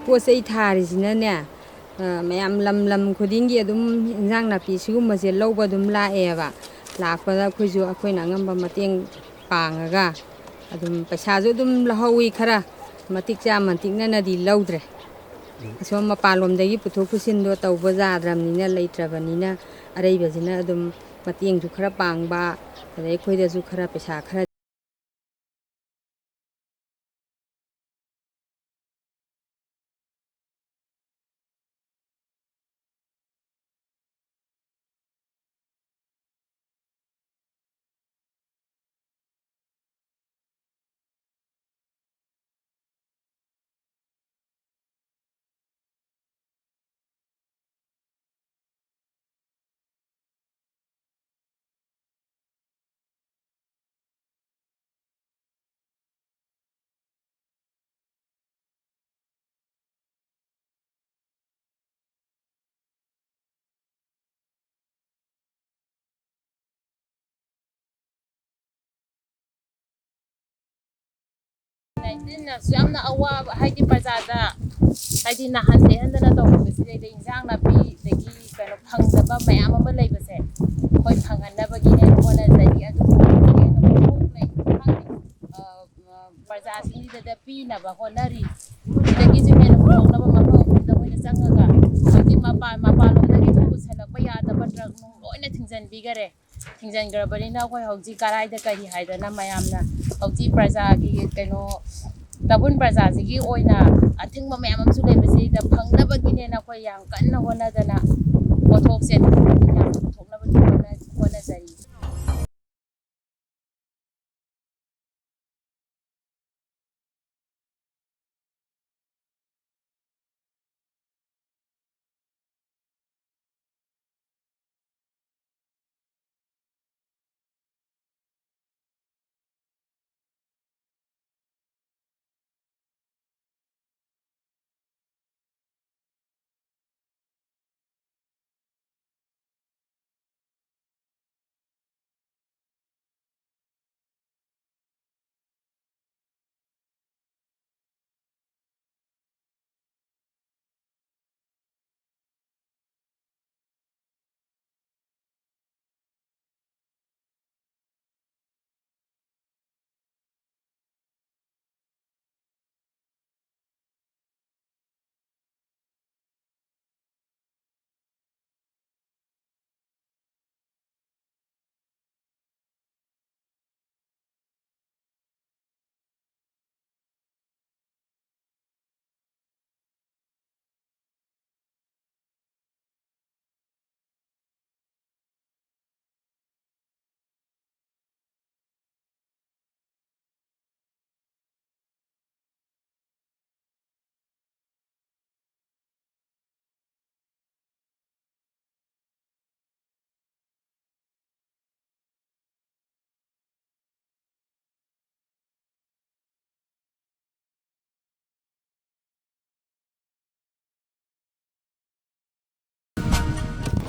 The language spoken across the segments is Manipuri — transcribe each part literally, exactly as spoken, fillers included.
ꯄꯣꯠ ꯆꯩ ꯊꯥꯔꯤꯁꯤꯅꯅꯦ, ꯑ, ꯃꯌꯥꯝ ꯂꯝ ꯂꯝ ꯈꯨꯗꯤꯡꯒꯤ ꯑꯗꯨꯝ ꯏꯟꯖꯥꯡ ꯅꯥꯄꯤ ꯁꯤꯒꯨꯝꯕꯁꯦ ꯂꯧꯕ ꯑꯗꯨꯝ ꯂꯥꯛꯑꯦꯕ꯫ ꯂꯥꯛꯄꯗ ꯑꯩꯈꯣꯏꯁꯨ ꯑꯩꯈꯣꯏꯅ ꯑꯉꯝꯕ ꯃꯇꯦꯡ ꯄꯥꯡꯉꯒ ꯑꯗꯨꯝ ꯄꯩꯁꯥꯁꯨ ꯑꯗꯨꯝ ꯂꯧꯍꯧꯋꯤ ꯈꯔ, ꯃꯇꯤꯛ ꯆꯥ ꯃꯇꯤꯛꯅꯅꯗꯤ ꯂꯧꯗ꯭ꯔꯦ꯫ ꯑꯁꯣꯝ ꯃꯄꯥꯟꯂꯣꯝꯗꯒꯤ ꯄꯨꯊꯣꯛ ꯄꯨꯁꯤꯟꯗꯣ ꯇꯧꯕ ꯌꯥꯗ꯭ꯔꯕꯅꯤꯅ, ꯂꯩꯇ꯭ꯔꯕꯅꯤꯅ, ꯑꯔꯩꯕꯁꯤꯅ ꯑꯗꯨꯝ ꯃꯇꯦꯡꯁꯨ ꯈꯔ ꯄꯥꯡꯕ, ꯑꯗꯩ ꯑꯩꯈꯣꯏꯗꯁꯨ ꯈꯔ ꯄꯩꯁꯥ ꯈꯔ ꯅꯥꯏꯟꯇꯤꯟ ꯑꯁꯨꯛ ꯌꯥꯝꯅ ꯑꯋꯥꯕ, ꯍꯥꯏꯗꯤ ꯄ꯭ꯔꯖꯥꯗ, ꯍꯥꯏꯗꯤ ꯅꯥꯍꯟ ꯌꯦꯛꯍꯟꯗꯅ ꯇꯧꯈꯤꯕꯁꯤꯗꯩꯗ ꯏꯟꯖꯥꯡ ꯅꯥꯄꯤ, ꯑꯗꯒꯤ ꯀꯩꯅꯣ ꯐꯪꯗꯕ ꯃꯌꯥꯝ ꯑꯃ ꯂꯩꯕꯁꯦ ꯑꯩꯈꯣꯏ ꯐꯪꯍꯟꯅꯕꯒꯤꯅꯦ ꯍꯣꯠꯅꯖꯔꯤ꯫ ꯑꯗꯨꯕꯨ ꯍꯦꯟꯅ ꯄꯣꯠꯊꯣꯛ ꯂꯩ, ꯈꯪꯗꯦ, ꯑ, ꯑ, ꯄ꯭ꯔꯖꯥꯁꯤꯡꯁꯤꯗ ꯄꯤꯅꯕ ꯍꯣꯠꯅꯔꯤ꯫ ꯁꯤꯗꯒꯤꯁꯨ ꯍꯦꯟꯅ ꯄꯨꯊꯣꯛꯅꯕ ꯃꯐꯝ ꯑꯃꯗ ꯑꯩꯈꯣꯏꯅ ꯆꯪꯉꯒ ꯍꯧꯖꯤꯛ ꯃꯄꯥꯟ, ꯃꯄꯥꯟꯂꯣꯝꯗꯒꯤ ꯄꯨꯁꯜꯂꯛꯄ ꯌꯥꯗꯕ ꯇ꯭ꯔꯛ ꯅꯨꯡ ꯂꯣꯏꯅ ꯊꯤꯡꯖꯤꯟꯕꯤꯈꯔꯦ꯫ ꯊꯤꯡꯖꯤꯟꯈ꯭ꯔꯕꯅꯤꯅ ꯑꯩꯈꯣꯏ ꯍꯧꯖꯤꯛ ꯀꯔꯥꯏꯗ ꯀꯔꯤ ꯍꯥꯏꯗꯅ ꯃꯌꯥꯝꯅ ꯍꯧꯖꯤꯛ ꯄ꯭ꯔꯖꯥꯒꯤ ꯀꯩꯅꯣ, ꯇꯥꯕꯨꯟ ꯄ꯭ꯔꯖꯥꯁꯤꯒꯤ ꯑꯣꯏꯅ ꯑꯊꯤꯡꯕ ꯃꯌꯥꯝ ꯑꯃꯁꯨ ꯂꯩꯕꯁꯤꯗ ꯐꯪꯅꯕꯒꯤꯅꯦꯅ ꯑꯩꯈꯣꯏ ꯌꯥꯝ ꯀꯟꯅ ꯍꯣꯠꯅꯗꯅ ꯄꯣꯠꯊꯣꯛꯁꯦ ꯑꯗꯨꯝ ꯌꯥꯝꯅ ꯄꯨꯊꯣꯛꯅꯕꯒꯤ ꯍꯣꯠꯅ-, ꯍꯣꯠꯅꯖꯔꯤ꯫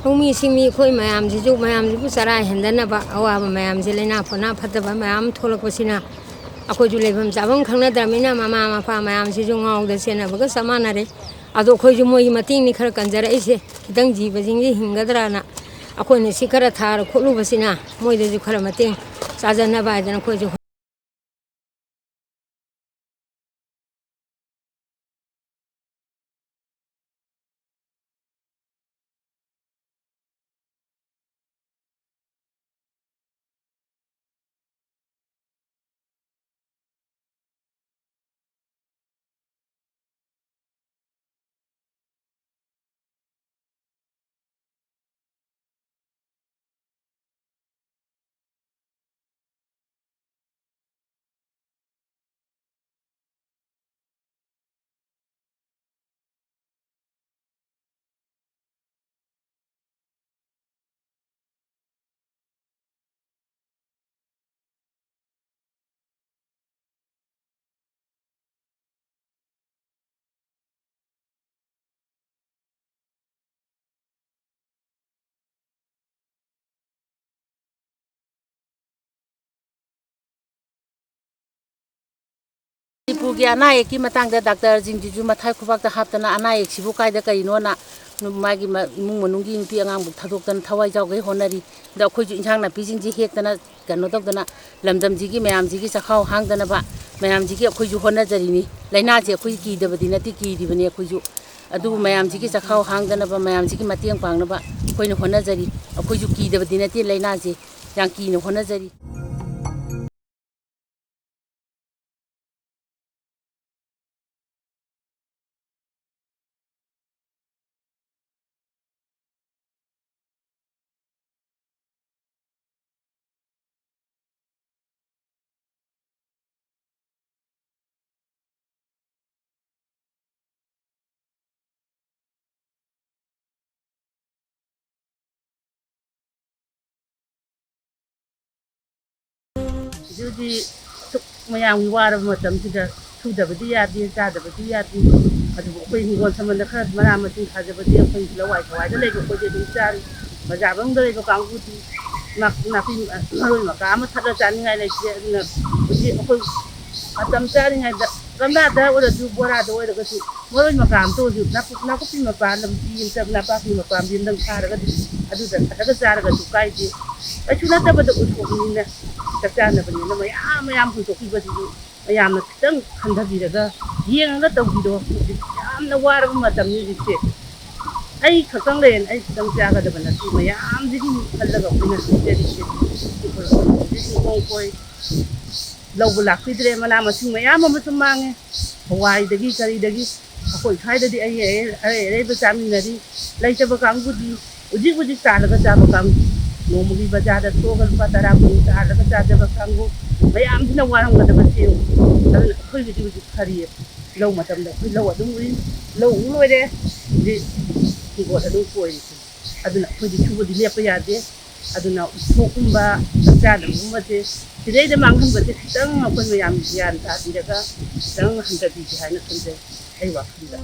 ꯂꯧꯃꯤ ꯁꯤꯟꯃꯤ ꯑꯩꯈꯣꯏ ꯃꯌꯥꯝꯁꯤꯁꯨ, ꯃꯌꯥꯝꯁꯤꯕꯨ ꯆꯔꯥ ꯍꯦꯟꯗꯅꯕ ꯑꯋꯥꯕ ꯃꯌꯥꯝꯁꯦ, ꯂꯥꯏꯅꯥ ꯄꯣꯅꯥ ꯐꯠꯇꯕ ꯃꯌꯥꯝ ꯊꯣꯛꯂꯛꯄꯁꯤꯅ ꯑꯩꯈꯣꯏꯁꯨ ꯂꯩꯐꯝ ꯆꯥꯐꯝ ꯈꯪꯅꯗ꯭ꯔꯕꯅꯤꯅ, ꯃꯃꯥ ꯃꯄꯥ ꯃꯌꯥꯝꯁꯤꯁꯨ ꯉꯥꯎꯗ ꯆꯦꯟꯅꯕꯒ ꯆꯞ ꯃꯥꯟꯅꯔꯦ꯫ ꯑꯗꯣ ꯑꯩꯈꯣꯏꯁꯨ ꯃꯣꯏꯒꯤ ꯃꯇꯦꯡꯅꯤ ꯈꯔ ꯀꯟꯖꯔꯛꯏꯁꯦ, ꯈꯤꯇꯪ ꯖꯤꯕꯁꯤꯡꯁꯦ ꯍꯤꯡꯒꯗ꯭ꯔꯅ꯫ ꯑꯩꯈꯣꯏꯅ ꯁꯤ ꯈꯔ ꯊꯥꯔ ꯈꯣꯠꯂꯨꯕꯁꯤꯅ ꯃꯣꯏꯗꯁꯨ ꯈꯔ ꯃꯇꯦꯡ ꯆꯥꯖꯅꯕ ꯍꯥꯏꯗꯅ ꯑꯩꯈꯣꯏꯁꯨ ꯃꯅꯤꯄꯨꯔꯒꯤ ꯑꯅꯥ ꯑꯌꯦꯛꯀꯤ ꯃꯇꯥꯡꯗ ꯗꯥꯛꯇꯔꯁꯤꯡꯁꯤꯁꯨ ꯃꯊꯥꯏ ꯈꯨꯕꯥꯛꯇ ꯍꯥꯞꯇꯅ ꯑꯅꯥ ꯑꯌꯦꯛꯁꯤꯕꯨ ꯀꯥꯏꯗ ꯀꯔꯤꯅꯣꯅ ꯃꯥꯒꯤ ꯃ-, ꯏꯃꯨꯡ ꯃꯅꯨꯡꯒꯤ ꯅꯨꯄꯤ ꯑꯉꯥꯡꯕꯨ ꯊꯥꯗꯣꯛꯇꯅ ꯊꯋꯥꯏ ꯌꯥꯎꯈꯩ ꯍꯣꯠꯅꯔꯤ꯫ ꯑꯗ ꯑꯩꯈꯣꯏꯁꯨ ꯏꯟꯁꯥꯡ ꯅꯥꯄꯤꯁꯤꯡꯁꯤ ꯍꯦꯛꯇꯅ ꯀꯩꯅꯣ ꯇꯧꯗꯅ ꯂꯝꯗꯝꯁꯤꯒꯤ ꯃꯌꯥꯝꯁꯤꯒꯤ ꯆꯈꯥꯎ ꯍꯥꯡꯗꯅꯕ ꯃꯌꯥꯝꯁꯤꯒꯤ ꯑꯩꯈꯣꯏꯁꯨ ꯍꯣꯠꯅꯖꯔꯤꯅꯤ꯫ ꯂꯥꯏꯅꯥꯁꯦ ꯑꯩꯈꯣꯏ ꯀꯤꯗꯕꯗꯤ ꯅꯠꯇꯦ, ꯀꯤꯔꯤꯕꯅꯤ ꯑꯩꯈꯣꯏꯁꯨ꯫ ꯑꯗꯨꯕꯨ ꯃꯌꯥꯝꯁꯤꯒꯤ ꯆꯈꯥꯎ ꯍꯥꯡꯗꯅꯕ, ꯃꯌꯥꯝꯁꯤꯒꯤ ꯃꯇꯦꯡ ꯄꯥꯡꯅꯕ ꯑꯩꯈꯣꯏꯅ ꯍꯣꯠꯅꯖꯔꯤ꯫ ꯑꯩꯈꯣꯏꯁꯨ ꯀꯤꯗꯕꯗꯤ ꯅꯠꯇꯦ, ꯂꯥꯏꯅꯥꯁꯦ ꯌꯥꯝ ꯀꯤꯅ ꯍꯣꯠꯅꯖꯔꯤ꯫ ꯍꯧꯖꯤꯛ ꯍꯧꯖꯤꯛ ꯁꯨꯛ ꯃꯌꯥꯝꯒꯤ ꯋꯥꯔꯕ ꯃꯇꯝꯁꯤꯗ ꯁꯨꯗꯕꯗꯤ ꯌꯥꯗꯦ, ꯆꯥꯗꯕꯗꯤ ꯌꯥꯗꯦ꯫ ꯑꯗꯨꯕꯨ ꯑꯩꯈꯣꯏ ꯍꯤꯡꯒꯣꯜ ꯁꯝꯕꯜꯗ ꯈꯔ ꯃꯅꯥ ꯃꯁꯤꯡ ꯊꯥꯖꯕꯗꯤ ꯑꯩꯈꯣꯏ ꯂꯋꯥꯏ ꯊꯋꯥꯏꯗ ꯂꯩꯕ ꯑꯩꯈꯣꯏꯗꯤ ꯑꯗꯨꯝ ꯆꯥꯔꯤ꯫ ꯕꯖꯥꯔ ꯃꯅꯨꯡꯗ ꯂꯩꯕ ꯀꯥꯡꯕꯨꯗꯤ ꯅꯥ- ꯅꯥꯄꯤ ꯃꯔꯣꯏ ꯃꯀꯥ ꯑꯃ ꯊꯠꯂ ꯆꯥꯅꯤꯡꯉꯥꯏ ꯂꯩꯇꯦ꯫ ꯑꯗꯨꯅ ꯍꯧꯖꯤꯛ ꯑꯩꯈꯣꯏ ꯃꯇꯝ ꯆꯥꯔꯤꯉꯩꯗ ꯒꯝꯂꯥꯗ ꯑꯣꯏꯔꯁꯨ ꯕꯣꯔꯥꯗ ꯑꯣꯏꯔꯒꯁꯨ ꯃꯔꯣꯏ ꯃꯀꯥ ꯑꯃꯇ ꯑꯣꯏꯔꯁꯨ ꯅꯥꯀꯨꯞ- ꯅꯥꯀꯨꯞꯄꯤ ꯃꯄꯥ ꯂꯝꯕꯤ ꯑꯃꯇ ꯅꯥꯄꯥꯛꯄꯤ ꯃꯄꯥ ꯑꯃꯗꯤ ꯑꯝꯇꯪ ꯊꯥꯔꯒꯗꯤ ꯑꯗꯨꯗ ꯊꯠꯂꯒ ꯆꯥꯔꯒꯁꯨ ꯀꯥꯏꯗꯦ꯫ ꯀꯩꯁꯨ ꯅꯠꯇꯕꯗ ꯎꯠꯊꯣꯛꯄꯅꯤꯅ ꯆꯥꯛ ꯆꯥꯅꯕꯅꯤꯅ ꯃꯌꯥꯝ ꯃꯌꯥꯝ ꯍꯨꯟꯗꯣꯛꯄꯤꯕꯁꯤꯁꯨ ꯃꯌꯥꯝꯅ ꯈꯤꯇꯪ ꯈꯟꯊꯕꯤꯔꯒ ꯌꯦꯡꯉꯒ ꯇꯧꯕꯤꯔꯣ꯫ ꯍꯧꯖꯤꯛ ꯌꯥꯝꯅ ꯋꯥꯔꯕ ꯃꯇꯝꯅꯤ ꯍꯧꯖꯤꯛꯁꯦ꯫ ꯑꯩ ꯈꯛꯇꯪ ꯂꯩꯔꯦꯅ ꯑꯩ ꯈꯛꯇꯪ ꯆꯥꯒꯗꯕ ꯅꯠꯇꯦ, ꯃꯌꯥꯝꯁꯤꯒꯤ ꯈꯜꯂꯒ ꯑꯩꯈꯣꯏꯅ ꯁꯤꯖꯔꯤꯁꯦ꯫ ꯍꯧꯖꯤꯛ ꯏꯪꯈꯣꯜ ꯀꯣꯏ, ꯂꯧꯕ ꯂꯥꯛꯄꯤꯗ꯭ꯔꯦ, ꯃꯅꯥ ꯃꯁꯤꯡ ꯃꯌꯥꯝ ꯑꯃꯁꯨ ꯃꯥꯡꯉꯦ꯫ ꯍꯋꯥꯏꯗꯒꯤ ꯀꯔꯤꯗꯒꯤ ꯑꯩꯈꯣꯏ ꯁ꯭ꯋꯥꯏꯗꯗꯤ ꯑꯩ ꯑꯔꯩ ꯑꯔꯩꯕ ꯆꯥꯃꯤꯟꯅꯔꯤ꯫ ꯂꯩꯇꯕ ꯀꯥꯡꯕꯨꯗꯤ ꯍꯧꯖꯤꯛ ꯍꯧꯖꯤꯛ ꯇꯥꯜꯂꯒ ꯆꯥꯕ ꯀꯥꯡꯕꯨ, ꯅꯣꯡꯃꯒꯤ ꯕꯖꯥꯔꯗ ꯊꯣꯛꯑꯒ ꯂꯨꯄꯥ ꯇꯔꯥ ꯀꯨꯟ ꯇꯥꯜꯂꯒ ꯆꯥꯖꯕ ꯀꯥꯡꯕꯨ ꯃꯌꯥꯝꯁꯤꯅ ꯋꯥꯔꯝꯒꯗꯕꯁꯦ ꯌꯦꯡꯉꯨ꯫ ꯑꯗꯨꯅ ꯑꯩꯈꯣꯏꯒꯤꯗꯤ ꯍꯧꯖꯤꯛ ꯐꯔꯤꯌꯦ꯫ ꯂꯧ ꯃꯇꯝꯗ ꯑꯩꯈꯣꯏ ꯂꯧ ꯑꯗꯨꯝ ꯎꯏ, ꯂꯧ ꯎ ꯂꯣꯏꯔꯦ, ꯍꯧꯖꯤꯛ ꯍꯤꯡꯒꯣꯜ ꯑꯗꯨꯝ ꯀꯣꯏꯔꯤꯁꯦ꯫ ꯑꯗꯨꯅ ꯑꯩꯈꯣꯏꯗꯤ ꯁꯨꯕꯗꯤ ꯂꯦꯞꯄ ꯌꯥꯗꯦ꯫ ꯑꯗꯨꯅ ꯎꯠꯊꯣꯛꯀꯨꯝꯕ ꯆꯥꯅꯕꯒꯨꯝꯕꯁꯦ ꯁꯤꯗꯩꯗ ꯃꯥꯡꯍꯟꯕꯁꯦ ꯈꯤꯇꯪ ꯑꯩꯈꯣꯏ ꯃꯌꯥꯝ ꯒ꯭ꯌꯥꯟ ꯇꯥꯕꯤꯔꯒ ꯈꯤꯇꯪ ꯍꯟꯊꯕꯤꯒꯦ ꯍꯥꯏꯅ ꯈꯟꯖꯩ ꯑꯩ ꯋꯥꯈꯜꯗ꯫